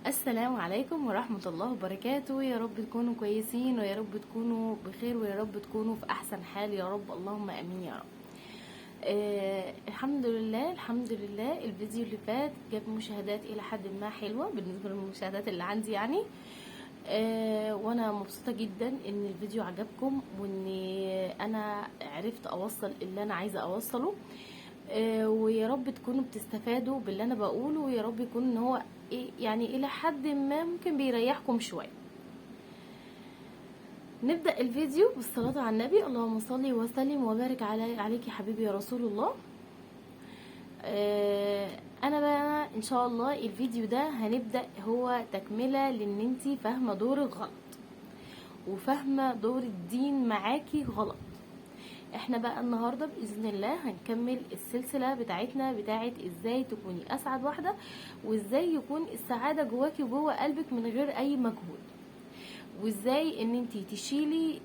السلام عليكم ورحمة الله وبركاته. يا رب تكونوا كويسين، ويا رب تكونوا بخير، ويا رب تكونوا في أحسن حال يا رب، اللهم أمين يا رب. الحمد لله الحمد لله. الفيديو اللي فات جاب مشاهدات إلى حد ما حلوة بالنسبة للمشاهدات اللي عندي يعني، وانا مبسوطة جدا ان الفيديو عجبكم، وان انا عرفت اوصل اللي انا عايزة اوصله. ويا رب تكونوا بتستفادوا باللي انا بقوله، ويا رب يكون ان هو يعني الى حد ما ممكن بيريحكم شوية. نبدأ الفيديو بالصلاة على النبي، اللهم صل وسلم وبارك عليك يا حبيبي يا رسول الله. انا بقى ان شاء الله الفيديو ده هنبدأ هو تكملة لان انتي فاهمة دورك غلط، وفاهمة دور الدين معاكي غلط. احنا بقى النهاردة بإذن الله هنكمل السلسلة بتاعتنا بتاعت ازاي تكوني اسعد واحدة، وازاي يكون السعادة جواكي وجوه قلبك من غير اي مجهود، وازاي ان انتي تشيلي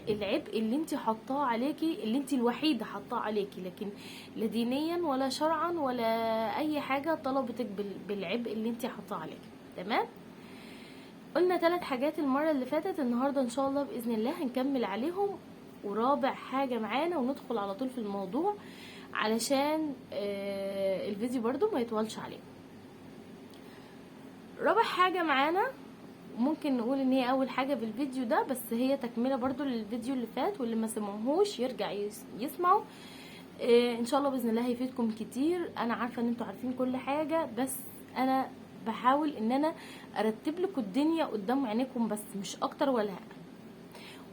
العبء اللي انتي حطاه عليكي، اللي انتي الوحيدة حطاه عليكي، لكن لا دينيا ولا شرعا ولا اي حاجة طلبتك بالعبء اللي انتي حطاه عليكي. تمام؟ قلنا 3 حاجات المرة اللي فاتت، النهاردة ان شاء الله بإذن الله هنكمل عليهم، ورابع حاجة معانا وندخل على طول في الموضوع علشان الفيديو برضو ما يطولش عليه. رابع حاجة معانا ممكن نقول ان هي اول حاجة في الفيديو ده، بس هي تكملة برضو للفيديو اللي فات، واللي ما سمعوهوش يرجع يسمعه. ان شاء الله بإذن الله هيفيدكم كتير. انا عارفة ان انتوا عارفين كل حاجة، بس انا بحاول ان انا ارتب لكم الدنيا قدام عينيكم بس، مش اكتر ولا اقل.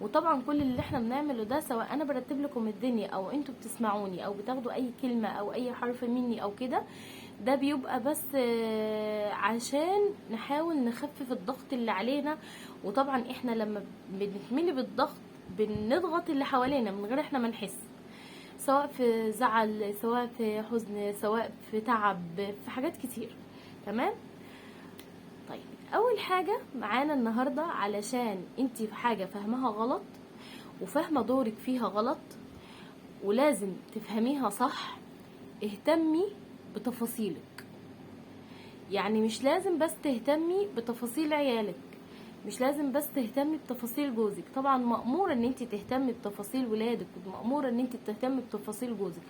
وطبعا كل اللي احنا بنعمله ده سواء انا برتب لكم الدنيا او انتوا بتسمعوني او بتاخدوا اي كلمة او اي حرف مني او كده، ده بيبقى بس عشان نحاول نخفف الضغط اللي علينا. وطبعا احنا لما بنتملي بالضغط بنضغط اللي حوالينا من غير احنا ما نحس، سواء في زعل، سواء في حزن، سواء في تعب، في حاجات كتير. تمام؟ طيب اول حاجة معانا النهاردة، علشان انتي في حاجة فاهمها غلط وفاهمة دورك فيها غلط ولازم تفهميها صح، اهتمي بتفاصيلك. يعني مش لازم بس تهتمي بتفاصيل عيالك، مش لازم بس تهتمي بتفاصيل جوزك. طبعا مأمورة ان انتي تهتمي بتفاصيل ولادك، ومأمورة ان انتي تهتمي بتفاصيل جوزك،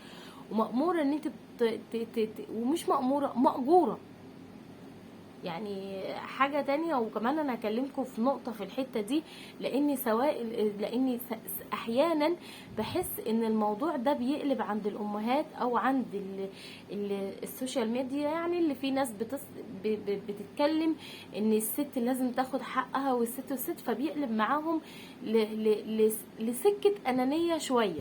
ومأمورة ان انتي ومش مأمورة، مأجورة يعني حاجة تانية. وكمان انا هكلمكم في نقطة في الحتة دي، لاني احيانا بحس ان الموضوع ده بيقلب عند الامهات او عند ال social media، يعني اللي في ناس بتتكلم ان الست لازم تاخد حقها والست والست، فبيقلب معاهم لسكة انانية شوية.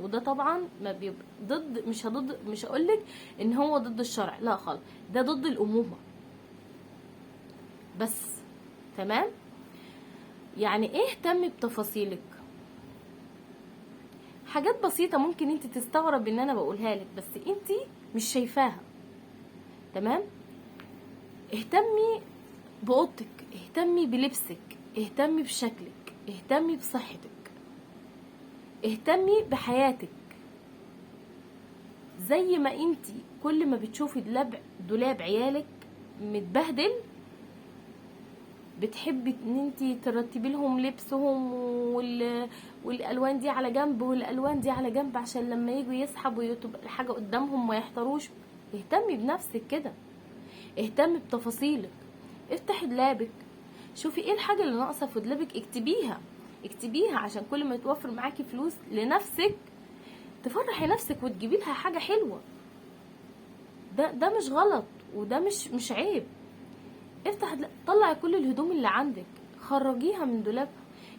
وده طبعا ما بيبقى ضد، مش هضد، مش هقولك ان هو ضد الشرع، لا خالص، ده ضد الامومة بس. تمام؟ يعني ايه اهتمي بتفاصيلك؟ حاجات بسيطة ممكن انت تستغرب ان انا بقولها لك، بس انت مش شايفاها. تمام؟ اهتمي بأوضتك، اهتمي بلبسك، اهتمي بشكلك، اهتمي بصحتك، اهتمي بحياتك. زي ما انت كل ما بتشوفي دولاب عيالك متبهدل بتحبي ان انتي ترتبي لهم لبسهم والالوان دي على جنب والالوان دي على جنب، عشان لما يجوا يسحبوا تبقى الحاجه قدامهم ما يحتاروش. اهتمي بنفسك كده، اهتمي بتفاصيلك، افتحي دولابك، شوفي ايه الحاجه اللي ناقصه في دولابك، اكتبيها عشان كل ما يتوفر معاكي فلوس لنفسك تفرحي نفسك وتجيبي لها حاجه حلوه. ده مش غلط، وده مش عيب. افتح، طلعي كل الهدوم اللي عندك، خرجيها من دولابها.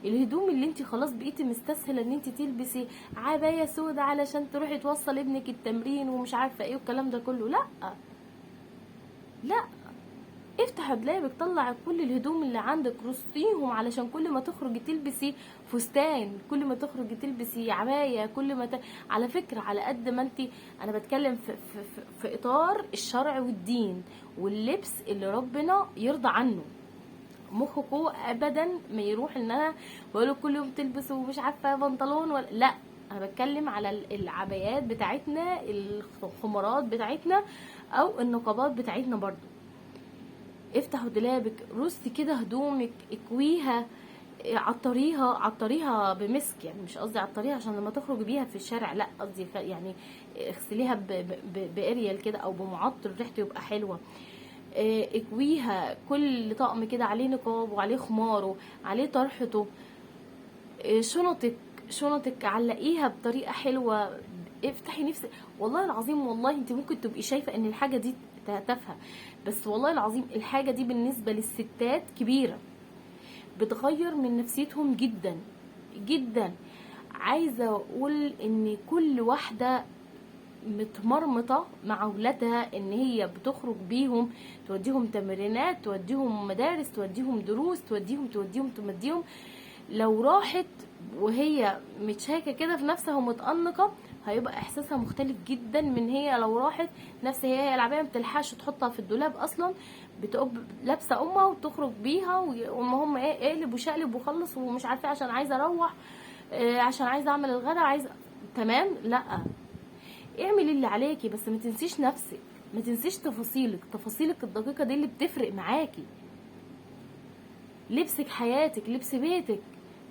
الهدوم اللي انت خلاص بقيتي مستسهله ان انت تلبسي عبايه سودا علشان تروحي توصل ابنك التمرين ومش عارفه ايه والكلام ده كله، لا لا، افتح دولابك، طلع كل الهدوم اللي عندك، رصيهم علشان كل ما تخرجي تلبسي فستان، كل ما تخرجي تلبسي عبايه، كل ما على فكره على قد ما انت، انا بتكلم في, في, في, في اطار الشرع والدين واللبس اللي ربنا يرضى عنه. مخكو ابدا ما يروح ان انا بقوله كل يوم تلبسوا ومش عارفه بنطلون ولا لا، انا بتكلم على العبايات بتاعتنا، الخمارات بتاعتنا، او النقابات بتاعتنا برضو. افتحوا دولابك، رصي كده هدومك، اكويها، عطريها، عطريها بمسك، يعني مش قصدي عطريها عشان لما تخرج بيها في الشارع، لا قصدي يعني اغسليها باريال كده او بمعطر ريحته يبقى حلوة. اكويها، كل طقم كده عليه نقاب وعليه خمارة عليه طرحته. شنطك علقيها بطريقة حلوة، افتحي نفسك. والله العظيم والله انت ممكن تبقي شايفه ان الحاجة دي تافهة، بس والله العظيم الحاجة دي بالنسبة للستات كبيرة، بتغير من نفسيتهم جدا جدا. عايزه اقول ان كل واحدة متمرمطه مع اولادها، ان هي بتخرج بيهم توديهم تمرينات، توديهم مدارس، توديهم دروس، توديهم توديهم توديهم، لو راحت وهي متشاكه كده في نفسها ومتأنقه هيبقى احساسها مختلف جدا من هي لو راحت نفس هي العباية ما بتلحقش تحطها في الدولاب اصلا، بتقب لابسه امها وتخرج بيها، وام هم ايه اقلب وشقلب وخلص ومش عارفه عشان عايزه اروح، عشان عايزه اعمل الغدا، عايزه تمام. لا، اعملي اللي عليكي، بس ما تنسيش نفسك، ما تنسيش تفاصيلك، تفاصيلك الدقيقة دي اللي بتفرق معاكي. لبسك حياتك، لبس بيتك،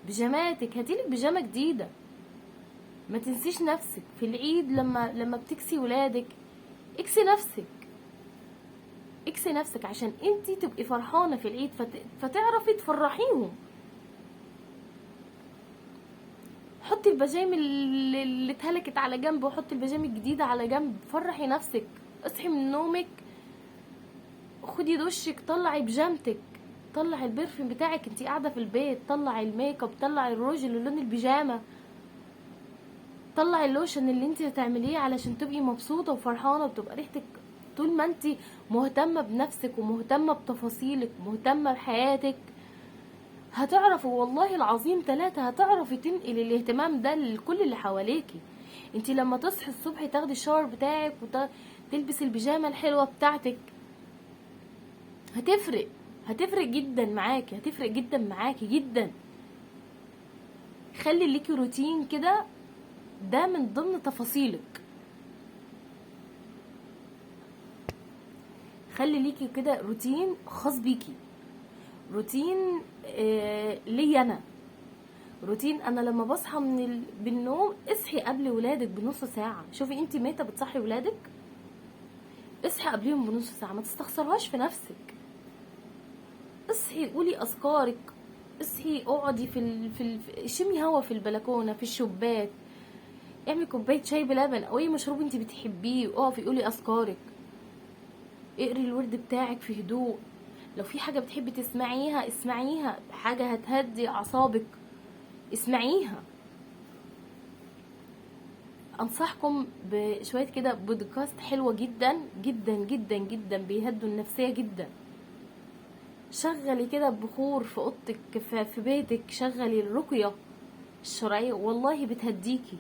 بيجاماتك، هاتيلك بيجامه جديدة. ما تنسيش نفسك في العيد، لما بتكسي ولادك اكسي نفسك، اكسي نفسك عشان انتي تبقي فرحانة في العيد، فتعرفي تفرحيهم. حطي البجايم اللي اتهلكت على جنب، وحطي البجايم الجديدة على جنب، فرحي نفسك، اصحي من نومك، خدي دشك، طلعي بيجامتك، طلعي ال perfume بتاعك، انتي قاعدة في البيت، طلعي الميك اب، طلعي الروج اللي لون البيجامه، طلعي اللوشن اللي انتي هتعمليه علشان تبقي مبسوطة وفرحانه، وتبقى ريحتك. طول ما انتي مهتمة بنفسك ومهتمه بتفاصيلك، مهتمة بحياتك، هتعرفي والله العظيم 3 هتعرفي تنقلي الاهتمام ده لكل اللي حواليكي. انتي لما تصحي الصبح تاخدي الشاور بتاعك وتلبسي البيجامه الحلوة بتاعتك، هتفرق، هتفرق جدا معاكي، هتفرق جدا معاكي جدا. خلي ليكي روتين كده، ده من ضمن تفاصيلك. خلي ليكي كده روتين خاص بيكي، روتين ليا انا، روتين انا لما بصحى من بالنوم. اصحي قبل ولادك بنص ساعة، شوفي انت متى بتصحي ولادك، اصحي قبليهم بنص ساعة، ما تستخسرهاش في نفسك. اصحي قولي اذكارك، اصحي اقعدي في شمي هوا في البلكونه، في الشباك، اعملي كوباية شاي بلبن او اي مشروب انت بتحبيه، اقفي قولي اذكارك، اقري الورد بتاعك في هدوء. لو في حاجة بتحبي تسمعيها اسمعيها، حاجة هتهدي اعصابك اسمعيها. انصحكم بشوية كده بودكاست حلوة جدا جدا جدا جدا، بيهدوا النفسية جدا. شغلي كده بخور في اوضتك، في بيتك، شغلي الرقية الشرعية والله بتهديكي.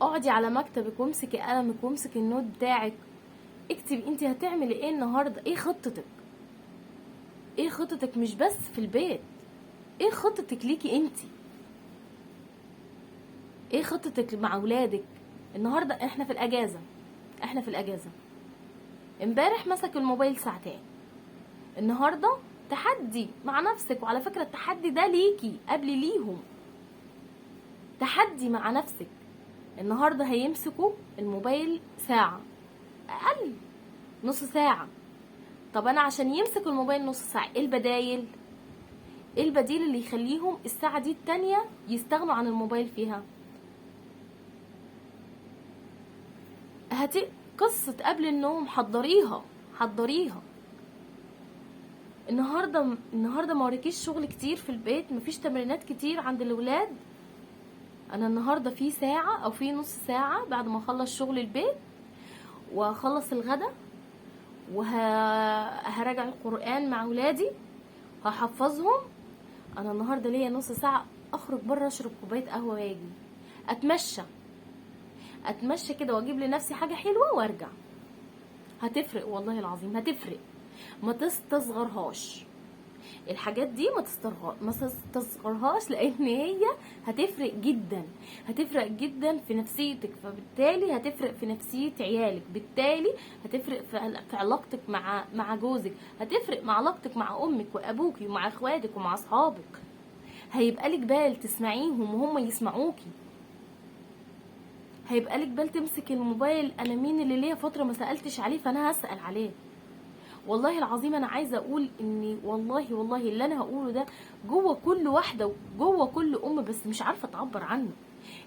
اقعدي على مكتبك وامسكي قلمك وامسكي النوت بتاعك، اكتبي انت هتعملي ايه النهارده، ايه خطتك، ايه خطتك مش بس في البيت، ايه خطتك ليكي انت، ايه خطتك مع اولادك النهارده. احنا في الاجازة، احنا في الاجازة. امبارح مسك الموبايل ساعتين، النهارده تحدي مع نفسك. وعلى فكرة التحدي ده ليكي قبل ليهم، تحدي مع نفسك. النهارده هيمسكوا الموبايل ساعة، اقل نص ساعة. طب انا عشان يمسك الموبايل نص ساعة ايه البدايل؟ ايه البديل اللي يخليهم الساعة دي التانية يستغنوا عن الموبايل فيها؟ هاتي قصة قبل النوم، حضريها، حضريها. النهارده ما وراكيش شغل كتير في البيت، مفيش تمرينات كتير عند الولاد. انا النهارده في ساعة او في نص ساعة بعد ما اخلص شغل البيت واخلص الغدا، وهراجع القرآن مع ولادي، هحفظهم. انا النهارده ليا نص ساعة اخرج بره اشرب كوباية قهوة واجي اتمشى، اتمشى كده واجيب لنفسي حاجة حلوة وارجع. هتفرق والله العظيم، هتفرق. ما تستصغرهاش، الحاجات دي ما تستصغرهاش، لان هي هتفرق جدا، هتفرق جدا في نفسيتك، فبالتالي هتفرق في نفسية عيالك، بالتالي هتفرق في علاقتك مع جوزك، هتفرق مع علاقتك مع امك وابوك ومع اخواتك ومع اصحابك. هيبقى لك بال تسمعيهم وهم يسمعوكي، هيبقى لك بال تمسك الموبايل، انا مين اللي ليا فترة ما سالتش عليه فانا هسال عليه. والله العظيم انا عايزه اقول ان والله والله اللي انا هقوله ده جوه كل واحدة وجوه كل ام، بس مش عارفه تعبر عنه.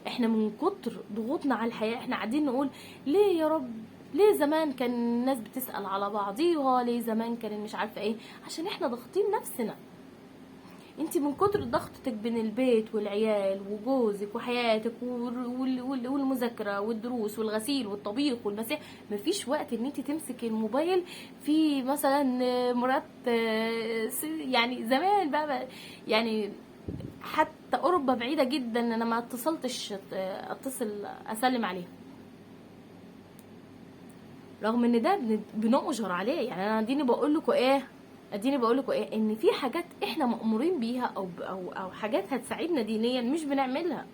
احنا من كتر ضغوطنا على الحياة احنا قاعدين نقول ليه يا رب، ليه زمان كان الناس بتسال على بعضيها، ليه زمان كان مش عارفه ايه، عشان احنا ضاغطين نفسنا. انت من كتر ضغطتك بين البيت والعيال وجوزك وحياتك والمذاكرة والدروس والغسيل والطبيخ والمسيح، مفيش وقت ان انت تمسك الموبايل. في مثلا مرات يعني زمان بقى، يعني حتى اوروبا بعيدة جدا، انا ما اتصلتش اتصل اسلم عليها، رغم ان ده بنؤجر عليه. يعني انا اديني بقول لكم ايه، اديني بقول لكم ايه، ان في حاجات احنا مأمورين بيها او او او حاجات هتساعدنا دينيا مش بنعملها،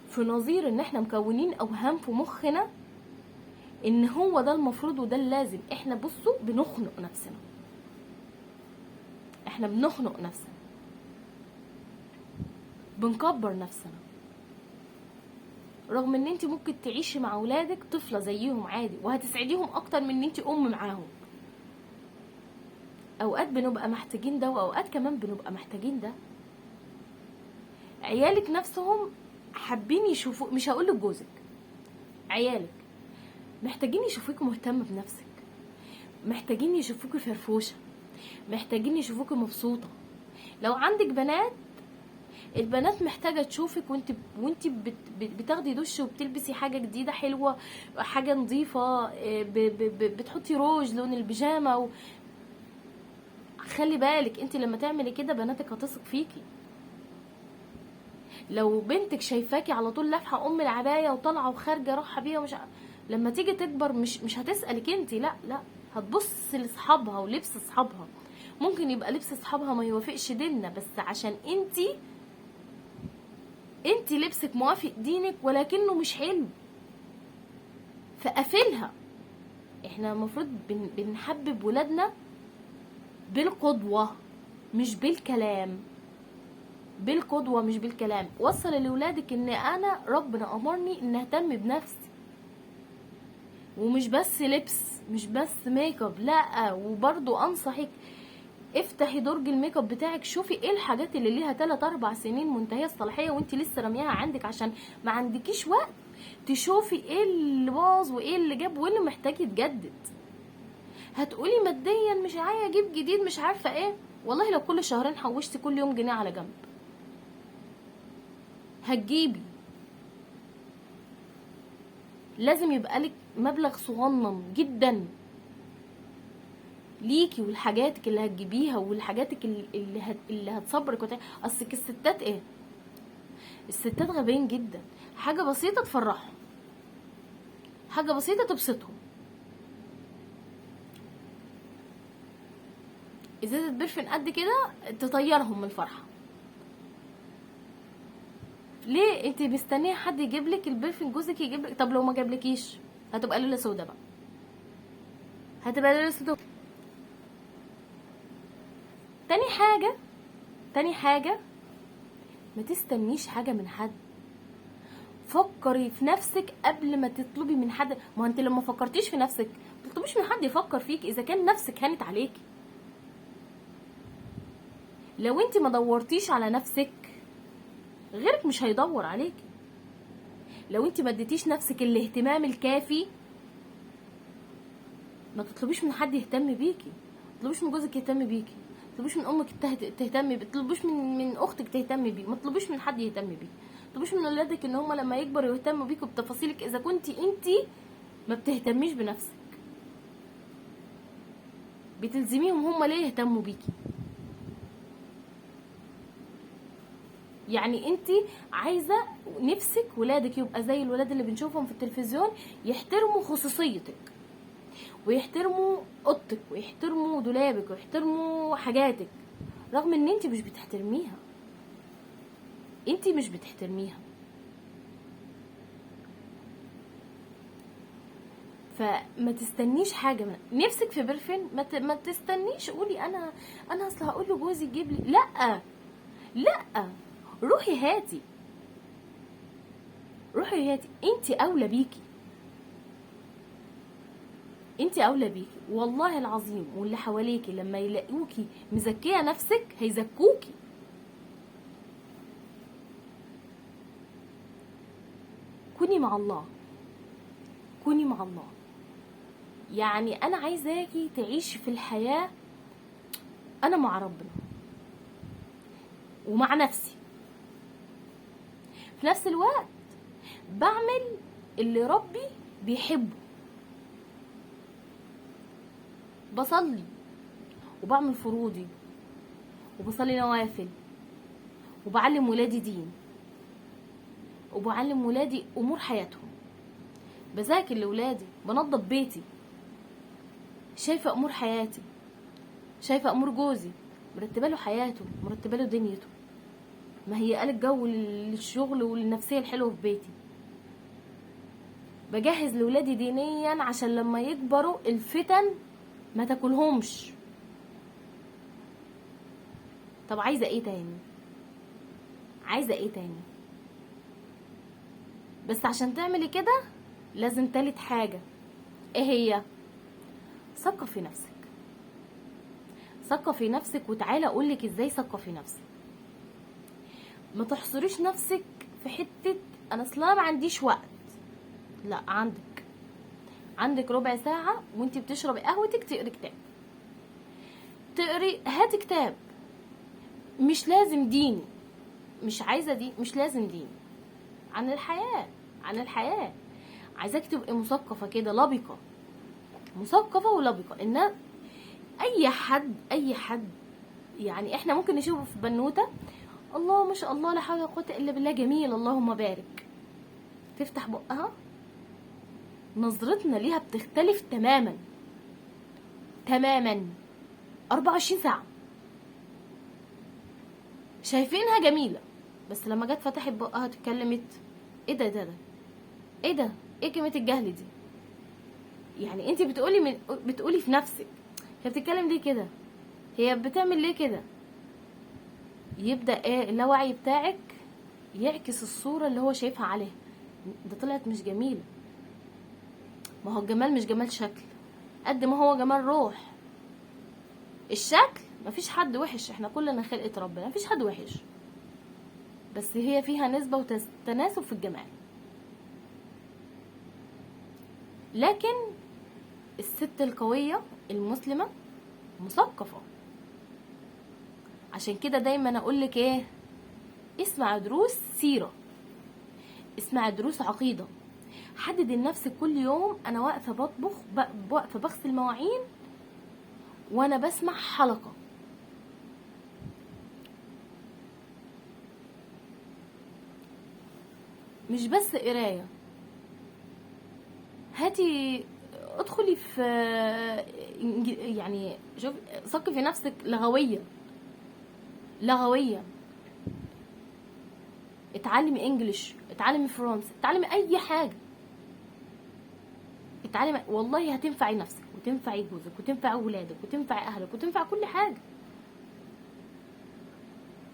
في نظير ان احنا مكونين اوهام في مخنا ان هو ده المفروض وده اللازم. احنا بصوا بنخنق نفسنا، احنا بنخنق نفسنا، بنكبر نفسنا، رغم ان انت ممكن تعيشي مع اولادك طفله زيهم عادي وهتسعديهم اكتر من ان انت ام معاهم. اوقات بنبقى محتاجين ده، واوقات كمان بنبقى محتاجين ده. عيالك نفسهم حابين يشوفوا، مش هقول لك جوزك، عيالك محتاجين يشوفوك مهتمة بنفسك، محتاجين يشوفوك فرفوشه، محتاجين يشوفوك مبسوطة. لو عندك بنات، البنات محتاجه تشوفك وانت بتاخدي دش وبتلبسي حاجة جديدة حلوة، حاجة نظيفة، بتحطي روج لون البيجامه خلي بالك انت لما تعملي كده بناتك هتثق فيكي. لو بنتك شايفاكي على طول لافحه ام العباية وطالعه وخارجه رايحة بيها ومش لما تيجي تكبر مش هتسالك انت، لا لا، هتبص لاصحابها ولبس اصحابها. ممكن يبقى لبس اصحابها ما يوافقش ديننا، بس عشان انت لبسك موافق دينك ولكنه مش حلو، فقفلها. احنا المفروض بنحبب ولادنا بالقدوة مش بالكلام، بالقدوة مش بالكلام. وصل لولادك ان انا ربنا امرني ان اهتم بنفسي، ومش بس لبس، مش بس make up، لا. وبرضو انصحك افتحي درج ال make up بتاعك، شوفي ايه الحاجات اللي ليها 3-4 سنين منتهية الصلاحية وانت لسه رامياها عندك، عشان ما عندكيش وقت تشوفي ايه اللي باظ وايه اللي جاب وايه اللي محتاج يتجدد. هتقولي ماديا مش عايزه اجيب جديد مش عارفه ايه، والله لو كل شهرين حوشتي كل يوم جنيه على جنب هتجيبي. لازم يبقى لك مبلغ صغنن جدا ليكي ولحاجاتك اللي هتجيبيها ولحاجاتك اللي هتصبرك. اصل الستات ايه، الستات غبيين جدا، حاجة بسيطة تفرحهم، حاجة بسيطة تبسطهم. ازازة برفان قد كده تطيرهم من الفرحة. ليه انت مستنيه حد يجيب لك البرفان؟ جوزك يجيب لك؟ طب لو ما جابلكيش هتبقى ليلة سودا بقى، هتبقى ليلة سودا. تاني حاجة ما تستنيش حاجة من حد. فكري في نفسك قبل ما تطلبي من حد. ما انت لما فكرتيش في نفسك ما تطلبيش من حد يفكر فيك اذا كان نفسك هانت عليكي. لو انت ما دورتيش على نفسك غيرك مش هيدور عليكي. لو انت ما اديتيش نفسك الاهتمام الكافي ما تطلبيش من حد يهتم بيكي، ما تطلبيش من جوزك يهتم بيكي، ما تطلبيش من امك تهتم بيكي، ما تطلبيش من اختك تهتم بيكي، ما تطلبيش من حد يهتم بيكي، ما تطلبيش من اولادك ان هم لما يكبروا يهتموا بيكوا بتفاصيلك اذا كنتي انت ما بتهتميش بنفسك. بتلزميهم هم ليه يهتموا بيكي؟ يعني انت عايزه نفسك ولادك يبقى زي الولاد اللي بنشوفهم في التلفزيون، يحترموا خصوصيتك ويحترموا اوضتك ويحترموا دولابك ويحترموا حاجاتك. رغم ان انت مش بتحترميها، انت مش بتحترميها. فما تستنيش حاجة من نفسك في برفن، ما تستنيش قولي انا اصل هقول لجوزي يجيب لي، لا لا، روحي هاتي، روحي هاتي، انت اولى بيكي، انت اولى بيكي والله العظيم. واللي حواليكي لما يلاقوكي مزكيه نفسك هيزكوكي. كوني مع الله، كوني مع الله. يعني انا عايزاكي تعيشي في الحياة انا مع ربنا ومع نفسي في نفس الوقت، بعمل اللي ربي بيحبه، بصلي وبعمل فروضي وبصلي نوافل وبعلم ولادي دين وبعلم ولادي امور حياتهم، بذاكر لولادي، بنظف بيتي، شايفه امور حياتي، شايفه امور جوزي، مرتبه له حياته، مرتبه له دنيته، ما هي قالت جو للشغل والنفسية الحلوة في بيتي. بجهز لولادي دينيا عشان لما يكبروا الفتن ما تاكلهمش. طب عايزه ايه تاني؟ عايزه ايه تاني؟ بس عشان تعملي كده لازم تالت حاجة، ايه هي؟ ثقفي نفسك، ثقفي نفسك. وتعالى اقولك ازاي ثقفي نفسك. ما تحصريش نفسك في حتة انا اصلا ما عنديش وقت، لا عندك، عندك ربع ساعة وانتي بتشربي قهوتك تقري كتاب، تقري، هاتي كتاب، مش لازم ديني، مش عايزه دي، مش لازم ديني، عن الحياة، عن الحياة. عايزاك تبقي مثقفة كده، لبقه، مثقفة ولبقه. ان اي حد، اي حد يعني احنا ممكن نشوفه في بنوته، الله ما شاء الله لا حول ولا قوة الا بالله، جميل اللهم بارك، تفتح بقها نظرتنا ليها بتختلف تماما تماما، 24 ساعة شايفينها جميلة، بس لما جت فتحت بقها اتكلمت، ايه ده ده ده ايه ده، ايه كلمة الجهل دي؟ يعني انت بتقولي بتقولي في نفسك هي بتتكلم ليه كده، هي بتعمل ليه كده؟ يبدا ايه اللاوعي بتاعك يعكس الصورة اللي هو شايفها عليها، ده طلعت مش جميلة. ما هو الجمال مش جمال شكل قد ما هو جمال روح. الشكل مفيش حد وحش، احنا كلنا خلقة ربنا، مفيش حد وحش، بس هي فيها نسبة وتناسب في الجمال. لكن الست القوية المسلمة مثقفة. عشان كده دايما اقولك ايه، اسمع دروس سيرة، اسمع دروس عقيدة، حدد لنفسك كل يوم انا واقفة بطبخ، واقفة بغسل مواعين، وانا بسمع حلقة. مش بس قراية، هاتي ادخلي في يعني شوف، ثقفي نفسك لغويا، لغويا، اتعلمي انجليش، اتعلمي فرنسي، اتعلمي اي حاجة، اتعلمي، والله هتنفعي نفسك وتنفعي جوزك وتنفعي ولادك وتنفعي اهلك وتنفع كل حاجة.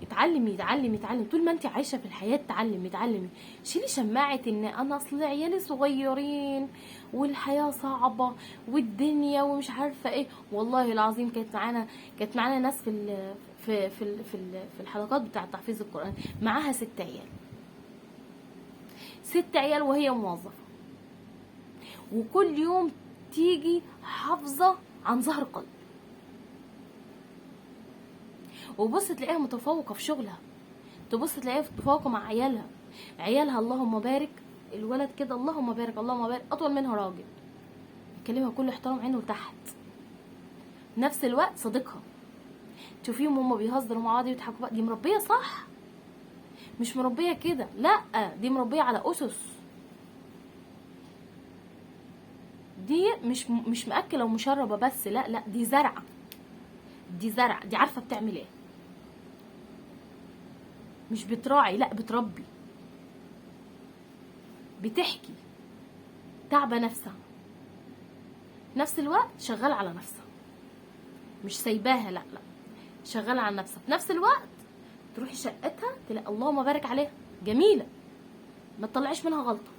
اتعلمي اتعلمي اتعلمي طول ما انت عايشه في الحياة، اتعلمي اتعلمي. شيلي شماعة ان انا اصل عيالي صغيرين والحياة صعبة والدنيا ومش عارفه ايه. والله العظيم كانت معانا ناس في ال في في ال في, ال في الحلقات بتاعه تحفيظ القران، معاها 6 عيال، 6 عيال وهي موظفة، وكل يوم تيجي حافظه عن ظهر قلب، وبص تلاقيها متفوقه في شغلها، تبص تلاقيها متفوقه مع عيالها، عيالها اللهم بارك، الولد كده اللهم بارك اللهم بارك اطول منها راجل، يكلمها كل احترام عينه لتحت، نفس الوقت صديقها، تشوفيهم هما بيهزروا مع بعض ويضحكوا بقى. دي مربيه صح، مش مربيه كده، لا دي مربيه على اسس، دي مش مأكله ومشربه بس، لا لا دي زرعه، دي زرعه، دي عارفه بتعمل ايه. مش بتراعي، لا بتربي، بتحكي، تعبة نفسها، نفس الوقت شغالة على نفسها، مش سايباها، لا لا شغالة على نفسها. في نفس الوقت تروحي شقتها تلاقي اللهم بارك عليها جميلة، ما تطلعيش منها غلطة.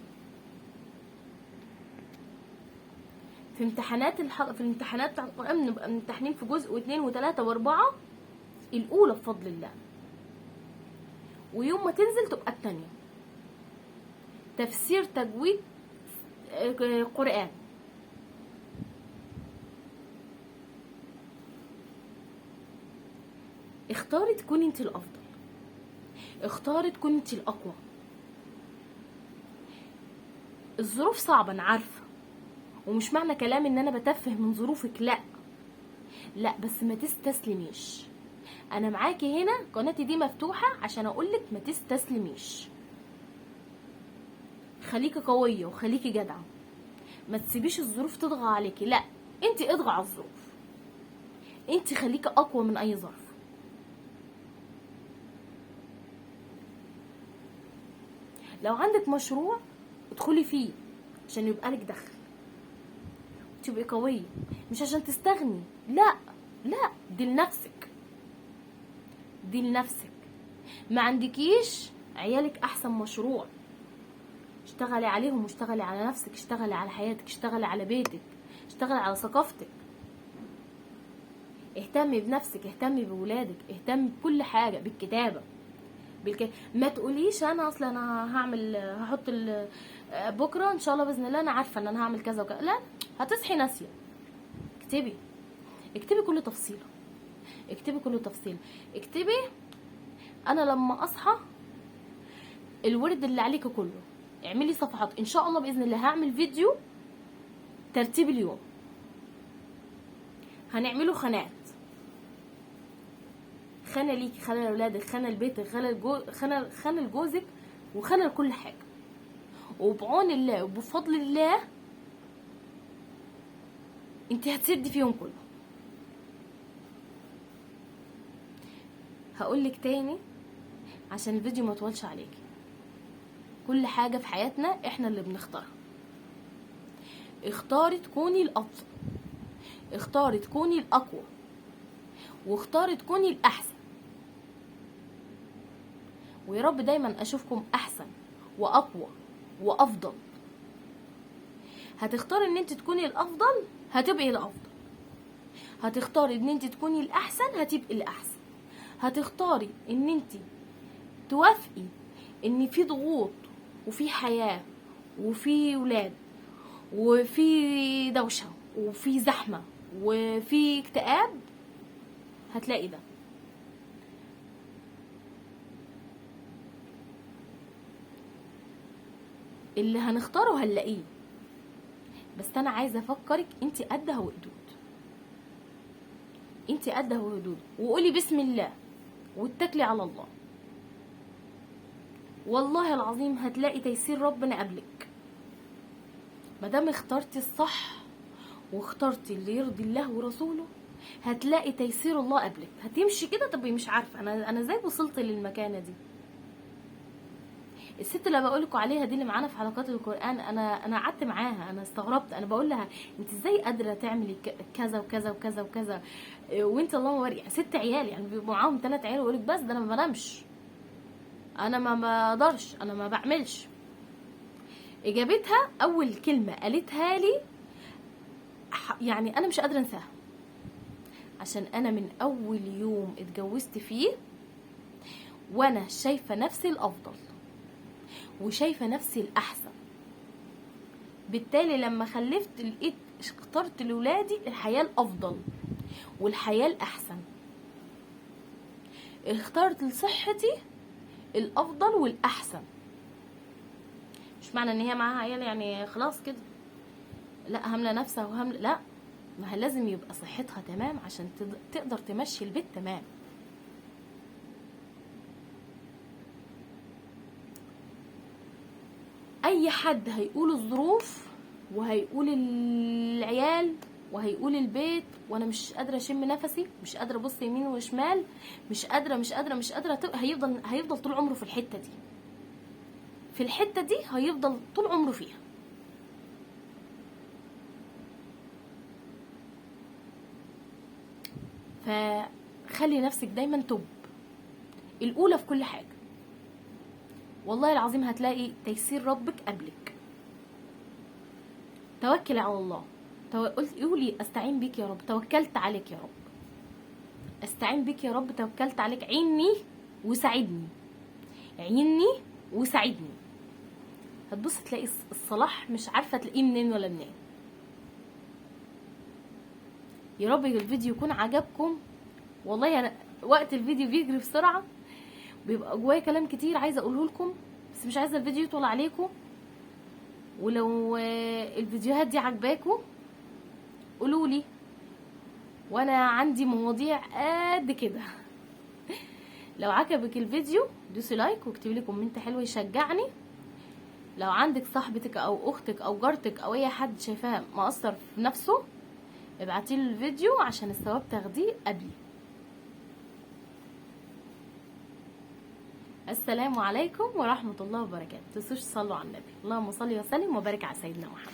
في امتحانات في الامتحانات بتاع القرآن بنبقى ممتحنين في جزء 2 و3 و4، الأولى بفضل الله، ويوم ما تنزل تبقى الثانية. تفسير تجويد قرآن. اختاري تكوني انت الأفضل، اختاري تكوني انت الأقوى. الظروف صعبة أنا عارفة، ومش معنى كلامي ان انا بتفه من ظروفك، لا لا، بس ما تستسلميش. انا معاكي هنا، قناتي دي مفتوحة عشان اقولك ما تستسلميش، خليكي قوية وخليكي جدعة، ما تسيبيش الظروف تضغى عليكي، لا انت اضغى على الظروف، انت خليكي اقوى من اي ظرف. لو عندك مشروع ادخلي فيه عشان يبقى لك دخل، تبقي قوية، مش عشان تستغني، لا لا، دي لنفسك، دي لنفسك. ما عندكيش عيالك احسن مشروع، اشتغلي عليهم واشتغلي على نفسك، اشتغلي على حياتك، اشتغلي على بيتك، اشتغلي على ثقافتك، اهتمي بنفسك، اهتمي بولادك، اهتمي بكل حاجة، بالكتابة، ما تقوليش انا اصلا انا هعمل، هحط بكره ان شاء الله باذن الله انا عارفه ان انا هعمل كذا وكذا، لا هتصحي ناسيه. اكتبي، اكتبي كل تفصيله، اكتبي كل تفصيله، اكتبي انا لما اصحى الورد اللي عليك كله، اعملي صفحات. ان شاء الله باذن الله هعمل فيديو ترتيب اليوم، هنعمله خانات، خانه ليكي، خانه لاولادك، خانه لبيتك، خانه لجوزك، وخانه لكل حاجة. وبعون الله وبفضل الله انت هتسدي فيهم كله. هقولك تاني عشان الفيديو ما طولش عليكي، كل حاجة في حياتنا احنا اللي بنختارها. اختاري تكوني الافضل، اختاري تكوني الاقوى، واختاري تكوني الاحسن. ويا رب دايما اشوفكم احسن واقوى وافضل. هتختاري ان انت تكوني الافضل هتبقي الافضل، هتختاري ان انت تكوني الاحسن هتبقي الاحسن، هتختاري ان انت توافقي ان في ضغوط وفي حياة وفي ولاد وفي دوشة وفي زحمة وفي اكتئاب، هتلاقي ده. اللي هنختاره هنلاقيه، بس انا عايزه افكرك انت قدها وقدود، انت قدها وقدود، وقولي بسم الله واتكلي على الله، والله العظيم هتلاقي تيسير ربنا قبلك. ما دام اخترتي الصح واخترتي اللي يرضي الله ورسوله هتلاقي تيسير الله قبلك. هتمشي كده طب مش عارفه انا ازاي وصلت للمكانه دي. الست اللي بقولكوا عليها دي اللي معانا في حلقات القرآن، انا قعدت معاها، انا استغربت، انا بقول لها انت ازاي قادرة تعملي كذا وكذا وكذا وكذا وانت اللهم بارك، يعني 6 عيال، يعني بيبقوا معاهم 3 عيال ويقولك بس ده انا ما بنامش، انا ما بقدرش، انا ما بعملش. اجابتها اول كلمة قالتها لي يعني انا مش قادرة انساها، عشان انا من اول يوم اتجوزت فيه وانا شايفه نفسي الافضل وشايفه نفسي الاحسن. بالتالي لما خلفت لقيت اخترت لولادي الحياة الافضل والحياة الاحسن، اخترت لصحتي الافضل والاحسن. مش معنى ان هي معاها عيال يعني خلاص كده لا هامله نفسها وهامله، لا، ما هي لازم يبقى صحتها تمام عشان تقدر تمشي البيت تمام. اي حد هيقول الظروف وهيقول العيال وهيقول البيت وانا مش قادرة اشم نفسي، مش قادرة ابص يمين وشمال، مش قادرة مش قادرة مش قادرة. هيفضل طول عمره في الحتة دي، في الحتة دي هيفضل طول عمره فيها. فخلي نفسك دايما توب الاولى في كل حاجة، والله العظيم هتلاقي تيسير ربك قبلك. توكلي على الله، قولي استعين بيك يا رب، توكلت عليك يا رب، استعين بيك يا رب، توكلت عليك، عيني وساعدني، عيني وساعدني. هتبص تلاقي الصلاح مش عارفه تلاقيه منين ولا منين. يا رب الفيديو يكون عجبكم. والله انا وقت الفيديو بيجري بسرعة، بيبقى جوايا كلام كتير عايزه اقوله لكم، بس مش عايزه الفيديو يطول عليكم. ولو الفيديوهات دي عجباكم قولوا لي، وانا عندي مواضيع قد كده. لو عجبك الفيديو دوسي like واكتبي لي comment حلو يشجعني. لو عندك صاحبتك او اختك او جارتك او اي حد شايفاه مقصر في نفسه، ابعتي له الفيديو عشان الثواب تاخديه قبلي. السلام عليكم ورحمة الله وبركاته. متنسوش تصلوا على النبي، اللهم صل وسلم وبارك على سيدنا محمد.